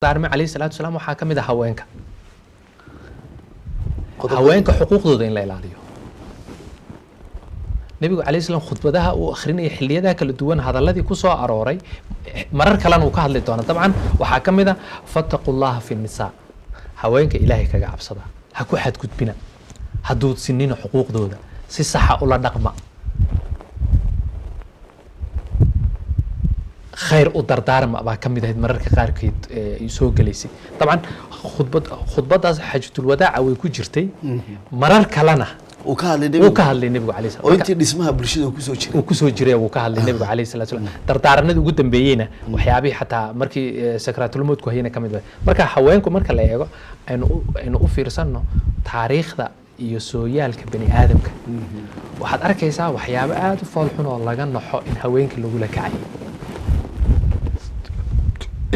Dardaarmay calayhi salaatu wasalaam waxaa ka mid ah haweenka, haweenka xuquuqdooda in la ilaaliyo. Nebigu calayhi salaam khudbadaha uu akhrinayay xilliyadaha kala duwan, hadalladii ku soo arooray, marar kalena uu ka hadli doona dabcan, waxaa ka mid ah fattaqu llaha fi nisaa, haweenka Ilaahay kaga cabsada, ha ku xadgudbina, ha duudsinina xuquuqdooda, si saxa ula dhaqma, khayr u dardaarma baa ka mid ahayd mararka qaarkeed ay soo gelaysay. Dabcan khudbad khudbadaas xajatulwadaaca way ku jirtay, marar kalena uu ka hadlay wuu nebigu ka hadlay nebigu calayhi oo salaam intii dhismaha bulshada uu kusoo jiray, uu kusoo jiray wuu ka hadlay nebigu calayhi salaatu wasalaam. Dardaaranadii ugu dambeeyeyna waxyaabihii xataa markii sakraatulmowtku hayana ka mid ah. Marka haweenku marka la eego, aynu u fiirsanno taariikhda iyo sooyaalka bani aadamka, waxaad arkaysaa waxyaabo aada u foolxun oo laga naxo in haweenka lagula kacay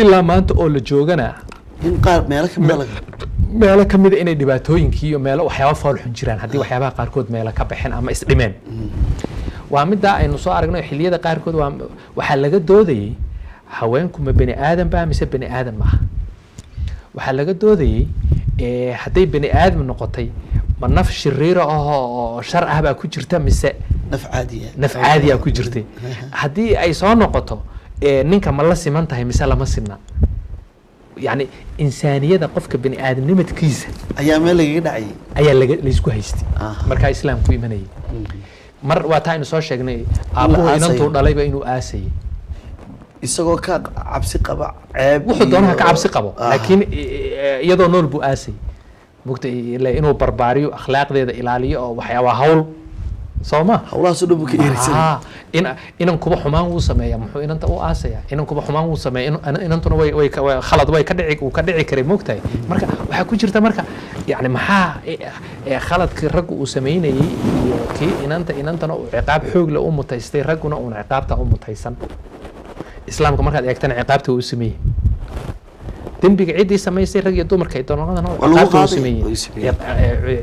ilaa maanta oo la joogana, in qaar meelo ka mida laga meelo ka mida inay dhibaatooyinkii iyo meelo waxyaabo foolxun jiraan, haddii waxyaabaha qaarkood meelo ka baxeen ama isdhimeen. Waa middaa aynu soo aragnay xilliyada qaarkood, waa waxaa laga doodayey haweenku ma bani aadam ba mise bani aadam ma aha. Waxaa laga doodayey hadday bani aadam noqotay, ma naf shiriira ahoo oo shar ah baa ku jirta mise naf caadiya, naf caadiya ku jirtay. Haddii ay soo noqoto ninka ma la siman tahay mise lama simna, yacni insaaniyada qofka bani aadamnimadkiisa ayaa meel lagaga dhacayay, ayaa laga laysku haystay. Markaa islaamku imanayay mar waa taa aynu soo sheegnay aabbuhu aasayo. Inantuu dhalayba inuu aasayay isagoo ka cabsi qaba ceeb wuxuu doonaha ka cabsi qabo, laakiin iyadoo nool buu aasayay mugta ile inuu barbaariyo, akhlaaqdeeda ilaaliyo oo waxyaaba hawl soo ma hawlahaasoo dhan buu ka eeraysanay. In inan kuba xumaan wuu sameeya, muxuu inanta u aasaya? Inan kuba xumaan wuu sameeya, inantuna way khalad way ka dhici, uu ka dhici karay moogtahay. Marka waxaa ku jirta marka yani maxaa khaladkii raggu uu sameynayey iyo kii inanta, inantana uu ciqaab xoog le u mutaystay, ragguna uuna ciqaabta u mutaysan. Islaamka markaad eegtana ciqaabta wuu u sameeyey dembiga ciddii samaysay, rag iyo dumarka ay doonadana Waa lagu ciqaabta wuu u qaaday, sameeyey. way u sameeyeen.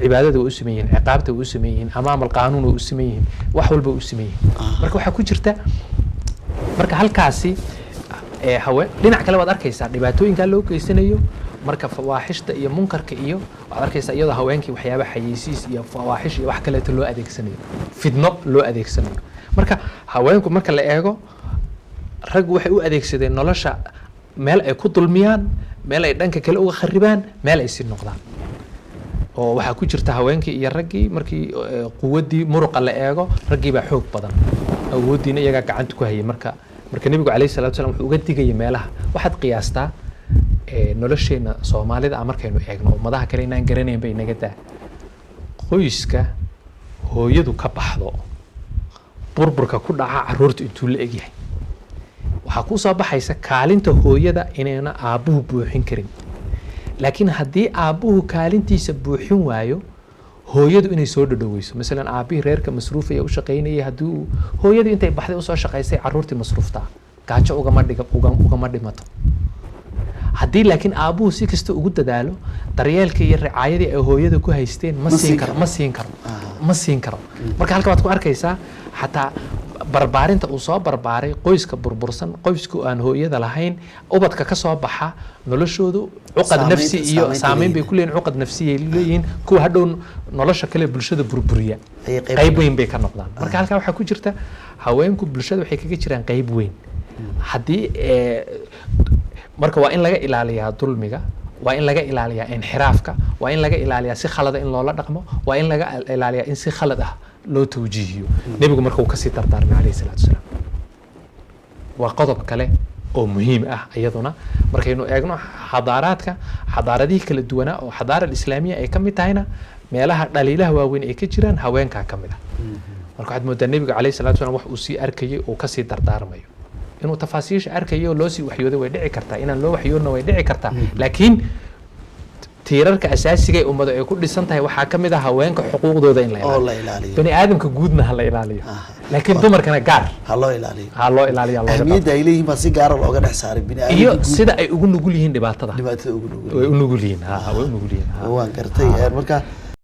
Cibaadada way u sameeyeen, ciqaabta way u sameeyeen, amaam alqaanuun way u sameeyeen, wax walba way u sameeyeen. Marka waxaa ku jirta marka halkaasi haween dhinac kale waad arkaysaa dhibaatooyinkaa loo geysanayo, marka fawaaxishta iyo munkarka iyo waxaad arkaysaa iyadoo haweenkii waxyaaba xayeysiis iyo fawaaxish iyo wax kaleeto loo adeegsanayo, fidno loo adeegsanayo. Marka haweenku marka la eego, raggu waxay u adeegsadeen nolosha meel ay ku dulmiyaan, meel ay dhanka kale uga kharibaan, meel ay si noqdaan, oo waxaa ku jirta haweenkii iyo raggii markii quwaddii muruqa la eego, raggii baa xoog badan, awooddiina iyagaa gacanta ku hayay. Marka nebigu calayhi salatu wasalaam wuxuu uga digayay meelaha. Waxaad qiyaastaa nolosheena Soomaalida ah markaynu eegno, ummadaha kale inaan garanayn bay inaga daa, qoyska hooyadu ka baxdo burburka ku dhaca carruurta intuu la egyahay. Waxaa ku soo baxaysa kaalinta hooyada inayna aabbuhu buuxin karin, laakiin haddii aabbuhu kaalintiisa buuxin waayo, hooyadu inay soo dhadhoweyso. Masalan aabbihii reerka masruufaya u shaqaynayay, haddii uu hooyadu intay baxday usoo shaqaysay, carruurtii masruuftaa, gaajo ugama dhiga ugama dhimato. Haddii laakiin aabbuhu si kasta ugu dadaalo, daryeelkii iyo ricaayadii ay hooyada ku haysteen ma Ma siin siin karo, karo. Ma siin karo, ma siin karo. Marka halka waad ku arkaysaa xataa barbaarinta uu soo barbaaray qoyska burbursan, qoysku aan hooyada lahayn, ubadka ka soo baxa noloshoodu cuqad nafsi iyo saameynta saameyn bay leeyihiin. ku leeyihin, cuqad nafsiyay leeyihiin, kuwa hadhow nolosha kale bulshada burburiya ayay qayb weyn bay ka noqdaan. Marka halkaa waxaa ku jirta haweenku bulshada waxay kaga jiraan qayb weyn. Haddii marka waa in laga ilaaliyaa dulmiga, waa in laga ilaaliyaa inxiraafka, waa in laga ilaaliyaa si khalada in loola dhaqmo, waa in laga ilaaliyaa in si khalad ah loo tawjiihiyo. Nebigu marka uu kasii dardaarmay calayhi salaatu wasalaam waa qodob kale oo muhiim ah iyaduna. Markaynu eegno xadaaraadka, xadaaradihii kala duwanaa oo xadaara alislaamiya ay ka mid tahayna, meelaha dhaliilaha waaweyn ay ka jiraan haweenkaa ka mid ah. Marka waxaad moodaa nebiga calayhi salatu wasalaam wax uu sii arkayay uu kasii dardaarmayo, inuu tafaasiisha arkayo oo loo sii waxyooday way dhici kartaa, inaan loo waxyoodna way dhici kartaa, laakiin tiirarka asaasiga ee ummadu ay ku dhisan tahay waxaa ka mid ah haweenka xuquuqdooda in la oo ilaaliyo, la ilaaliyo, bani aadamka guudna ha la ilaaliyo, laakiin dumarkana gaar ha loo ilaaliyo, ha loo ilaaliya looga ahmiyadda ay leeyihiin baa si gaara looga dhex saaray bini iyo aadamka guud sida ay ugu nugul yihiin dhibaatada, dhibaatada ugu nugul way u nugul yihiin, ha way u nugul yihiin ha. Waan gartay. Marka